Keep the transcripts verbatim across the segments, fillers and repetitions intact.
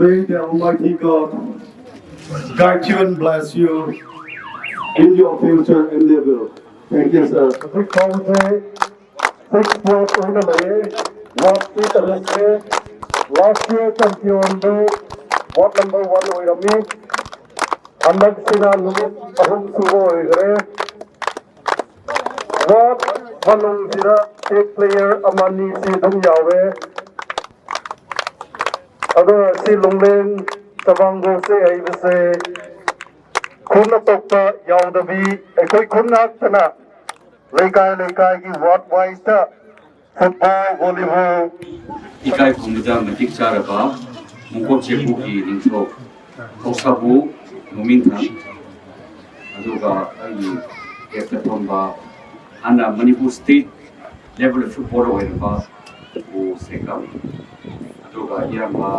May the Almighty God guide you and bless you in your future endeavor. Thank you, sir. Hꯧꯖꯤꯛ ꯐꯥꯎꯕꯁꯦ six vote ꯑꯣꯏꯅ ꯂꯩꯌꯦ꯫ Voteꯁꯤ ꯇꯔꯨꯛꯁꯦ꯫ Last year championꯗꯨ vote number one ꯑꯣꯏꯔꯝꯃꯤ꯫ ꯍꯟꯗꯛꯁꯤꯅ ꯅꯨꯃꯤꯠ ꯑꯍꯨꯝ ꯁꯨꯕ ꯑꯣꯏꯈ꯭ꯔꯦ꯫ Vote ꯃꯅꯨꯡꯁꯤꯗ state player ꯑꯃꯅꯤꯁꯤ ꯑꯗꯨꯝ ꯌꯥꯎꯔꯦ꯫ ꯑꯗꯣ ꯁꯤ ꯂꯨꯡꯂꯦꯟ ꯆꯕꯥꯡꯒꯣꯁꯦ ꯍꯩꯕꯁꯦ ꯈꯨꯟ ꯑꯇꯣꯞꯄ ꯌꯥꯎꯗꯕꯤ ꯑꯩꯈꯣꯏ ꯈꯨꯟ ꯉꯥꯛꯇꯅ ꯂꯩꯀꯥꯏ ꯂꯩꯀꯥꯏꯒꯤ ward wiseꯇ football, volleyball, ꯏꯀꯥꯏ ꯈꯨꯝꯅꯗ ꯃꯇꯤꯛ ꯆꯥꯔꯕ ꯃꯣꯡꯀꯣꯛ ꯆꯦꯄꯨꯒꯤ ꯅꯤꯡꯊꯧ ꯊꯧꯁꯥꯕꯨ ꯅꯣꯡꯃꯤꯟꯊꯪ, ꯑꯗꯨꯒ ꯑꯩꯒꯤ ꯂꯦꯞꯇ ꯐꯝꯕ ꯍꯥꯟꯅ ꯃꯅꯤꯄꯨꯔ state level football ꯑꯣꯏꯔꯕ ꯎ ꯁꯦꯀꯝ, ꯑꯗꯨꯒ ꯏꯌꯥꯝꯕ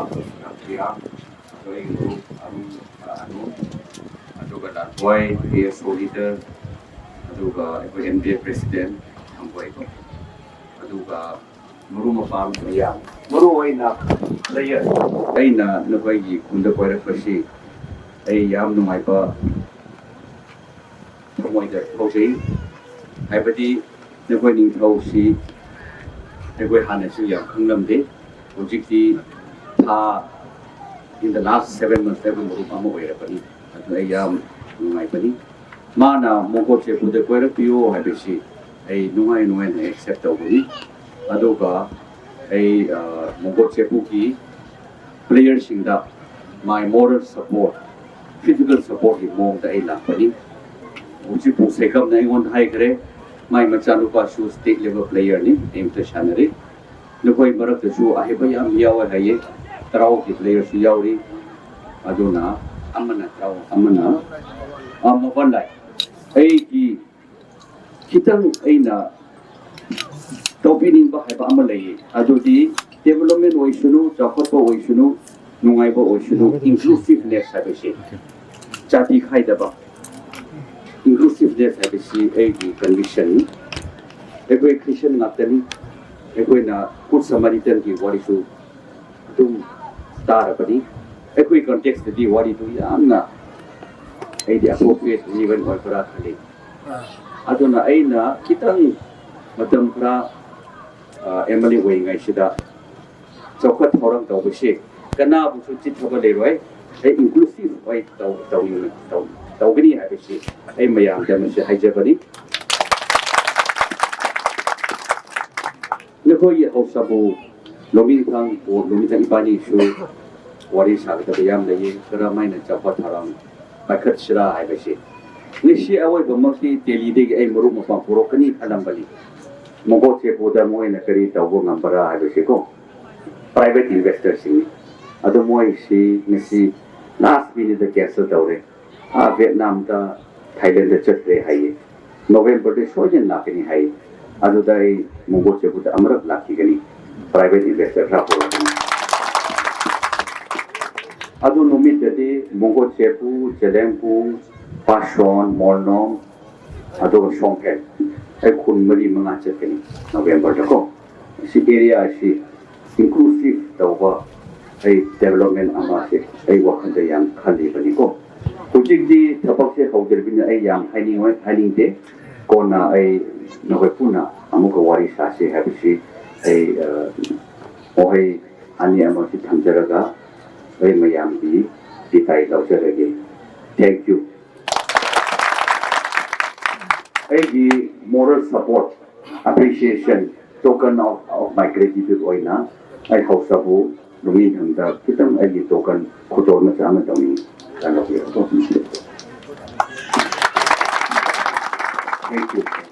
ꯔꯥꯝꯄ꯭ꯔꯤꯌꯥ, ꯑꯗꯨꯒ ꯑꯩꯒꯤ ꯃꯔꯨꯞ ꯑꯔꯨꯟ, ꯑ, ꯑꯅꯨꯞ, ꯑꯗꯨꯒ ꯂꯥꯟꯊꯣꯏ, ꯄꯤ ꯑꯦꯁ ꯑꯣ ꯂꯤꯗꯔ, ꯑꯗꯨꯒ ꯑꯩꯈꯣꯏ ꯑꯦꯟ ꯕꯤ ꯑꯦ ꯄ꯭ꯔꯦꯁꯤꯗꯦꯟ ꯊꯥꯡꯕꯣꯏ, ꯑꯗꯨꯒ ꯃꯔꯨꯞ ꯃꯄꯥꯡ ꯃꯌꯥꯝ, ꯃꯔꯨ ꯑꯣꯏꯅ ꯄ꯭ꯂꯦꯌꯔ, ꯑꯩꯅ ꯅꯈꯣꯏꯒꯤ ꯈꯨꯟꯗ ꯀꯣꯏꯔꯛꯄꯁꯤ ꯑꯩ ꯌꯥꯝ ꯅꯨꯡꯉꯥꯏꯕ ꯊꯃꯣꯏꯗ ꯐꯥꯎꯖꯩ꯫ ꯍꯥꯏꯕꯗꯤ ꯅꯈꯣꯏ ꯅꯤꯡꯊꯧꯁꯤ ꯑꯩꯈꯣꯏ ꯍꯥꯟꯅꯁꯨ ꯌꯥꯝ ꯈꯪꯂꯝꯗꯦ꯫ ꯍꯧꯖꯤꯛꯇꯤ ꯊꯥ, in the last seven months, ꯑꯩꯈꯣꯏ ꯃꯔꯨꯞ ꯑꯃ ꯑꯣꯏꯔꯕꯅꯤ꯫ ꯑꯗꯨꯅ ꯑꯩ ꯌꯥꯝ ꯅꯨꯡꯉꯥꯏꯕꯅꯤ꯫ ꯃꯥꯅ ꯃꯣꯡꯀꯣꯛ ꯆꯦꯄꯨꯗ ꯀꯣꯏꯔꯛꯄꯤꯌꯨ ꯍꯥꯏꯕꯁꯤ ꯑꯩ ꯅꯨꯡꯉꯥꯏ ꯅꯨꯡꯉꯥꯏꯅ accept ꯇꯧꯕꯅꯤ꯫ ꯑꯗꯨꯒ ꯑꯩ, ꯑ, Mongkok ꯆꯦꯄꯨꯒꯤ ꯄ꯭ꯂꯦꯌꯔꯁꯤꯡꯗ my moral support, physical supportꯀꯤ ꯃꯑꯣꯡꯗ ꯑꯩ ꯂꯥꯛꯄꯅꯤ꯫ ꯍꯧꯖꯤꯛꯄꯨ ꯁꯦꯀꯝꯅ ꯑꯩꯉꯣꯟꯗ ꯍꯥꯏꯈ꯭ꯔꯦ, ꯃꯥꯏ ꯃꯆꯥꯅꯨꯄꯥꯁꯨ state level playerꯅꯤ, ꯑꯩ ꯑꯝꯇ ꯁꯥꯟꯅꯔꯤ꯫ ꯅꯈꯣꯏ ꯃꯔꯛꯇꯁꯨ ꯑꯍꯩꯕ ꯌꯥꯝ ꯌꯥꯎꯋꯦ ꯍꯥꯏꯌꯦ, ꯇꯔꯥꯎꯒꯤ playerꯁꯨ ꯌꯥꯎꯔꯤ꯫ ꯑꯗꯨꯅ ꯑꯃꯅ ꯇꯔꯥꯎ, ꯑꯃꯅ, ꯑ, ꯃꯄꯥꯟ ꯂꯥꯏ꯫ ꯑꯩꯒꯤ ꯈꯤꯇꯪ ꯑꯩꯅ ꯇꯧꯕꯤꯅꯤꯡꯕ ꯍꯥꯏꯕ ꯑꯃ ꯂꯩꯌꯦ, ꯑꯗꯨꯗꯤ development ꯑꯣꯏꯁꯅꯨ, ꯆꯥꯎꯈꯠꯄ ꯑꯣꯏꯁꯅꯨ, ꯅꯨꯡꯉꯥꯏꯕ ꯑꯣꯏꯁꯅꯨ, inclusiveness ꯍꯥꯏꯕꯁꯦ, ꯖꯥꯇꯤ ꯈꯥꯏꯗꯕ, inclusiveness ꯍꯥꯏꯕꯁꯤ ꯑꯩꯒꯤ convictionꯅꯤ꯫ ꯑꯩꯈꯣꯏ Christian ꯉꯥꯛꯇꯅꯤ꯫ ꯑꯩꯈꯣꯏꯅ Good Samaritanꯒꯤ ꯋꯥꯔꯤꯁꯨ ꯑꯗꯨꯝ ꯇꯥꯔꯕꯅꯤ꯫ ꯑꯩꯈꯣꯏ ꯀꯟꯇꯦꯛꯁꯇꯗꯤ ꯋꯥꯔꯤꯗꯨ ꯌꯥꯝꯅ ꯑꯩꯗꯤ ꯑꯦꯄ꯭ꯔꯣꯄ꯭ꯔꯤꯌꯦꯠ ꯏꯚꯦꯟ ꯑꯣꯏꯕ꯭ꯔꯥ ꯈꯜꯂꯤ꯫ ꯑꯗꯨꯅ ꯑꯩꯅ ꯈꯤꯇꯪ ꯃꯇꯝ ꯈꯔ ꯑꯦꯝ ꯑꯦꯜ ꯑꯦ ꯑꯣꯏꯔꯤꯉꯩꯁꯤꯗ ꯆꯥꯎꯈꯠ ꯊꯧꯔꯥꯡ ꯇꯧꯕꯁꯤ ꯀꯅꯥꯕꯨꯁꯨ ꯆꯤꯠꯊꯕ ꯂꯩꯔꯣꯏ꯫ ꯑꯩ ꯏꯟꯀ꯭ꯂꯨꯁꯤꯚ ꯑꯣꯏ ꯇꯧ- ꯇꯧꯅꯤꯡ- ꯇꯧ- ꯇꯧꯒꯅꯤ ꯍꯥꯏꯕꯁꯤ ꯑꯩ ꯃꯌꯥꯝꯗ ꯃꯁꯤ ꯍꯥꯏꯖꯕꯅꯤ꯫ ꯅꯈꯣꯏꯒꯤ ꯍꯧꯁꯥꯕꯨ ꯂꯣꯃꯤꯟꯊꯥꯡ ꯂꯣꯃꯤꯟꯊꯥꯡ ꯏꯕꯥꯅꯤꯁꯨ ꯋꯥꯔꯤ ꯁꯥꯒꯗꯕ ꯌꯥꯝ ꯂꯩꯌꯦ꯫ ꯀꯔꯝꯍꯥꯏꯅ ꯆꯥꯎꯈꯠ ꯊꯧꯔꯥꯡ ꯄꯥꯏꯈꯠꯁꯤꯔꯥ ꯍꯥꯏꯕꯁꯤ ꯉꯁꯤ ꯑꯋꯣꯏꯕꯃꯛꯇꯤ ꯗꯦꯜꯂꯤꯗꯒꯤ ꯑꯩ ꯃꯔꯨꯞ ꯃꯄꯥꯡ ꯄꯨꯔꯛꯀꯅꯤ ꯈꯜꯂꯝꯕꯅꯤ꯫ ꯃꯣꯡꯒꯣ ꯆꯦꯄꯨꯗ ꯃꯣꯏꯅ ꯀꯔꯤ ꯇꯧꯕ ꯉꯝꯕ꯭ꯔꯥ ꯍꯥꯏꯕꯁꯤꯀꯣ, ꯄ꯭ꯔꯥꯏꯚꯦꯠ ꯏꯟꯚꯦꯁꯇꯔꯁꯤꯡꯅꯤ꯫ ꯑꯗꯣ ꯃꯣꯏꯁꯤ ꯉꯁꯤ ꯂꯥꯁ ꯃꯤꯅꯤꯠꯇ ꯀꯦꯟꯁꯦꯜ ꯇꯧꯔꯦ꯫ ꯑꯥ ꯚꯤꯌꯦꯠꯅꯥꯝꯗ, ꯊꯥꯏꯂꯦꯟꯗ ꯆꯠꯈ꯭ꯔꯦ ꯍꯥꯏꯌꯦ꯫ ꯅꯣꯕꯦꯝꯕꯔꯗ ꯁꯣꯏꯗꯅ ꯂꯥꯛꯀꯅꯤ ꯍꯥꯏꯌꯦ꯫ ꯑꯗꯨꯗ ꯑꯩ ꯃꯣꯡꯒꯣ ꯆꯦꯄꯨꯗ ꯑꯃꯨꯔꯛ ꯂꯥꯛꯈꯤꯒꯅꯤ꯫ ꯄ꯭ꯔꯥꯏꯚꯦꯠ ꯏꯟꯚꯦꯁꯇꯔ ꯈꯔ ꯄꯨꯔꯛꯀꯅꯤ꯫ ꯑꯗꯨ ꯅꯨꯃꯤꯠꯇꯗꯤ ꯃꯣꯡꯒꯣ ꯆꯦꯄꯨ, ꯆꯦꯂꯦꯡꯄꯨꯡ, ꯄꯥꯁꯣꯟ, ꯃꯣꯜꯅꯣꯡ, ꯑꯗꯨꯒ ꯁꯣꯡꯐꯦꯟ, ꯑꯩ ꯈꯨꯟ ꯃꯔꯤ ꯃꯉꯥ ꯆꯠꯀꯅꯤ ꯅꯣꯕꯦꯝꯕꯔꯗꯀꯣ꯫ ꯁꯤ ꯑꯦꯔꯤꯌꯥ ꯑꯁꯤ ꯏꯟꯀ꯭ꯂꯨꯁꯤꯚ ꯇꯧꯕ ꯑꯩ ꯗꯦꯕꯂꯞꯃꯦꯟ ꯑꯃꯁꯦ ꯑꯩ ꯋꯥꯈꯜꯗ ꯌꯥꯝ ꯈꯜꯂꯤꯕꯅꯤꯀꯣ꯫ ꯍꯧꯖꯤꯛꯇꯤ ꯊꯕꯛꯁꯦ ꯍꯧꯗ꯭ꯔꯤꯕꯅꯤꯅ ꯑꯩ ꯌꯥꯝ ꯍꯥꯏꯅꯤꯡꯉꯣꯏ, ꯍꯥꯏꯅꯤꯡꯗꯦ꯫ ꯀꯣꯟꯅ ꯑꯩ ꯅꯈꯣꯏ ꯄꯨꯟꯅ ꯑꯃꯨꯛꯀ ꯋꯥꯔꯤ ꯁꯥꯁꯤ ꯍꯥꯏꯕꯁꯤ ꯑꯩ, ꯑ, ꯋꯥꯍꯩ ꯑꯅꯤ ꯑꯃꯁꯤ ꯊꯝꯖꯔꯒ ꯑꯩ ꯃꯌꯥꯝꯒꯤ ꯕꯤꯗꯥꯏ ꯂꯧꯖꯔꯒꯦ꯫ Thank you꯫ ꯑꯩꯒꯤ moral support, appreciation, token of, of my gratitude ꯑꯣꯏꯅ ꯑꯩ ꯍꯧꯁꯥꯕꯨ ꯂꯣꯃꯤꯟꯊꯥꯡꯗ ꯈꯤꯇꯪ ꯑꯩꯒꯤ token ꯈꯨꯗꯣꯜ ꯃꯆꯥ ꯑꯃ ꯇꯧꯅꯤꯡꯉꯤ꯫ ꯂꯧꯕꯤꯔꯣ꯫ Thank you꯫